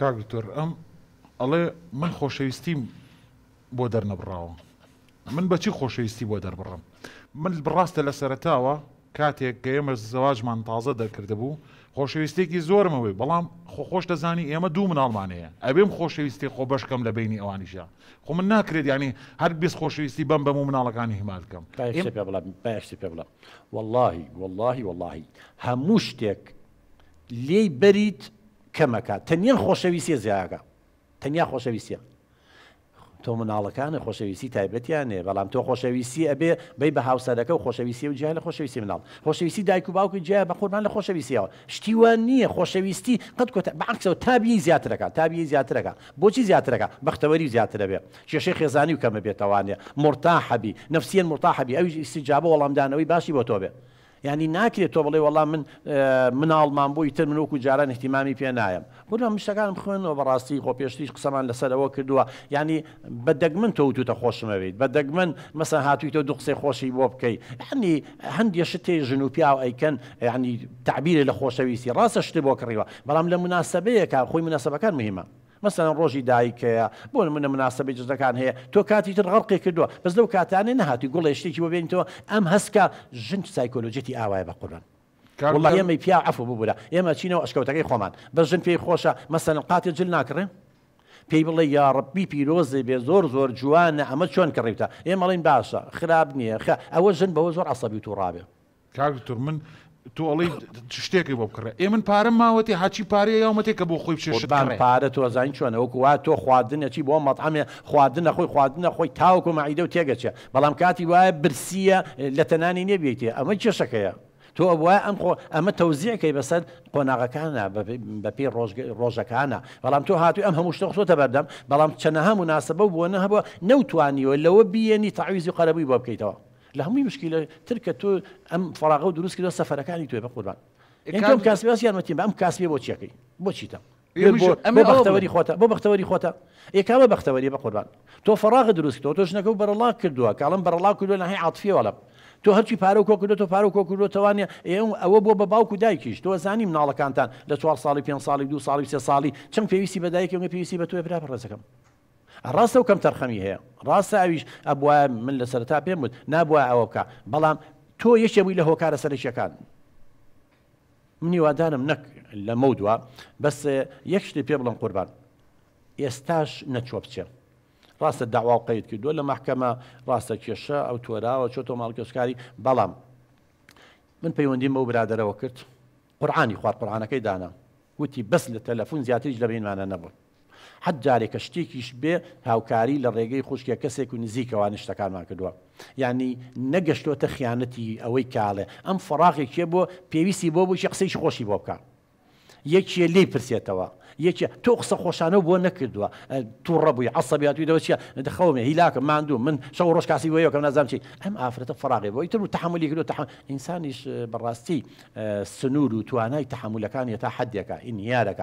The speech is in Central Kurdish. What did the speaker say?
کاک دکتۆر ئەم ئەڵێ من خۆشەویستیم بۆ دەرنەبڕاوە من بەچی خۆشەویستی بۆ دەربڕم من بڕاستە لە سەرەتاوە کاتێک کە ئێمە زەواجمان تازە دەرکردبوو خۆشەویستێکی زۆرم هەبوو بەڵام خۆ خۆش دەزانی ئێمە دوو مناڵمان هەیە ئەبێم خۆشەویستی خۆ بەشکەم لە بینی ئەوانیشە خۆ من ناکرێت یعنی هەر بیست خۆشەویستی بەم بەم و مناڵەکانی هیمال کەم. با یەک شتێ پێ بڵێم با یەک شتێ پێ بڵێم وەڵاهی وەڵاهی وەڵاهی هەموو شتێک لێی بەریت کەمەکە تەنیا خۆشەویستیە زیاکە تەنیا خۆشەویستیە تۆ مناڵەکانە خۆشەویستی تایبەتیان هەیە بەڵام تۆ خۆشەویستی ئەبێ بی بە هاوسەرەکە و خۆشەویستی و جیا لە خۆشەویستی مناڵ خۆشەویستی دایک و باوکی جیا بە قوربان لە خۆشەویستیەوە شتی وا نییە خۆشەویستی قەت کۆتا بەعکسەوە تا بیەی زیاترەکە تا بیەی زیاترەکە بۆچی زیاترەکە بەختەوەری زیاترە بێ کێشەی خێزانی و کەمە بێتەوانێ مورتاحەبی نەفسیەن مورتاحەبی ئەویش ئیستیجابە وەڵامدانەوەی باشی بۆ تۆ بێ یانی ناکرێت تۆ بڵێی وەڵا من مناڵمان بوو ئیتر من وەکو جاران ئیهتیمامی پێ نایەم. قوربان من شتەکانم خوێندەوە بەڕاستی خۆ پێشتریش قسەمان لەسەر ئەوە کردووە یانی بە دەگمەن تۆ وتوتە خۆشمەوێیت بە دەگمەن مەسەن هاتوویتەوە دوو قسەی خۆشی بۆ بکەی یانی هەندێ شت هەیە ژن و پیاو ئەیکەن یانی تەعبیرە لە خۆشەویستی ڕاستە شتت بۆ کڕیوە بەڵام لە موناسەبەیەکا خۆی موناسەبەکان مهمە مەسەلەن ڕۆژی دایک هەیە بۆ نمونە مناسەبەی جەژنەکان هەیە تۆ کاتی تر غەرقێ کردووە بەس لەو کاتانەی نەهاتووی گوڵێ شتێکی بۆ بێنیتەوە ئەم هەست کە ژن سایکۆلۆجیەتی ئاوایە بەقوربان کاک وەڵا ئێمەی پیاو عەفو ببورە ئێمە ئەچینەوە ئەشکەوتەکەی خۆمان بەس ژن پێی خۆشە مەسەلەن قاتێ جل ناکڕێ پێی بڵێ یاڕەبی پیرۆزێ بێ زۆر زۆر جوانە ئەمە چۆن کڕیوتە ئێمە ئەڵێین باشە خراپ نییە خ ئەوە ژن بەوە زۆر عەسەبی و توڕابێ. کاک دکتۆر من تۆ ئەڵێی شتێکی بۆ بکڕێ ئێ من پارەم ماوەتێ هەرچی پارەیە یاومەتێ کە بۆ خۆی بچێ شت قوربان کڕێ. پارە تۆ ئەزانی چۆنە وەکو وا تۆ خواردن ئەچی بۆ مەتعەمێ خواردن ئەخۆی خواردن ئەخۆی تاوەکو مەعیدەو تێگەچێ بەڵام کاتی وایە برسیە لەتە نانی نیە بیەیتێ ئەمە کێشەکەیە تۆ ئەبوایە ئەم خۆ ئەمە تەوزیع کەی بەسەر قۆناغەکانا بەپێی ڕۆژەکانا بەڵام تۆ هاتووی ئەم هەموو شتە خستۆتە بەردەم بەڵام چەنەها موناسەبە و بۆنە هەبووە نەوتوانیوە لەوە بیەنی تەعویزی و قەرەبووی بۆ بکەیتەوە لە هەمووی مشکیلە تر کە تۆ ئەم فەراغەو دروست کردوە سەفەرەکانی تۆی بەقوربان یانی تۆ ئەم کاسبی بەس یارمەتیم بە ئەم کاسبیە بۆ چیەکەی بۆ چیتە بۆ بەختەوەری خۆتە بۆ بەختەوەری خۆتە ئێ کامە بەختەوەری بەقوربان تۆ فەراغە دروست کردوە تۆ ژنەکە و بەرەڵا کردووە کاڵم بەرەڵا کردوە لە هەی عاتفیەوە ئەڵێم تۆ هەرچی پارە و کۆ کردوە تۆ پارە و کۆ کردوە تەوانە ئێ ئەوە بۆ بە باوک و دایکیش تۆ زانی مناڵەکانتان لە چوار ساڵی پێنج ساڵی دوو ساڵی و سێ ساڵی چەند پێویستی بە دایکە و پێویستی بە تۆیە برا بەڕێزەکەم ڕاستە و کەمتەرخەمی هەیە ڕاستە ئەویش ئەبوایە من لە سەرەتا پێم وت نابوایە ئەوە بکا بەڵام تۆ یەکێ بووی لە هۆکارە سەرەکیەکان من هیوادارم نەک لەمەو دوا بەس یەک شتی پێ بڵم قوربان ئێستاش نەچوە بچێ ڕاستە داوا و قەید کردووە لە مەحکەمە ڕاستە کێشە ئەو تۆراوە چۆتۆ ماڵکەسکاری بەڵام من پەیوەندیم بەو برادەرەوە کرد قورعانی خوارد قورعانەکەی دانا وتی بەس لە تەلەفون زیاتریش لە بەینمانە نەبوو حەت جارێ کە شتێکیش بێ هاوکاری لە ڕێگەی خوشکێ کەسێک و نزیکەوانی شتەکانمان کردووە یانی نەگەشتۆتە خیانەتی ئەوەی کاڵێ ئەم فەراغێکیە بۆ پێویستی بۆ بوو قسەیکی خۆشی بۆ بکا یەکێ لێی پرسێتەوە یەکێ تۆ قسە خۆشانەو بۆ نەکردووە توڕە بووی عەسەبی هاتووی دەوە چیە دەخەومێ هیلاکم ماندوو من شەو ڕۆژ کاسی بۆ یەکەم نازانم چی ئەم ئافرەتە فەراغێ بۆ ئیتر و تەحەمولی کردو تەحەم ئینسانیش بەڕاستی سنوور و توانای تەحەمولەکانی تا حدێکە ئینهیارەکە.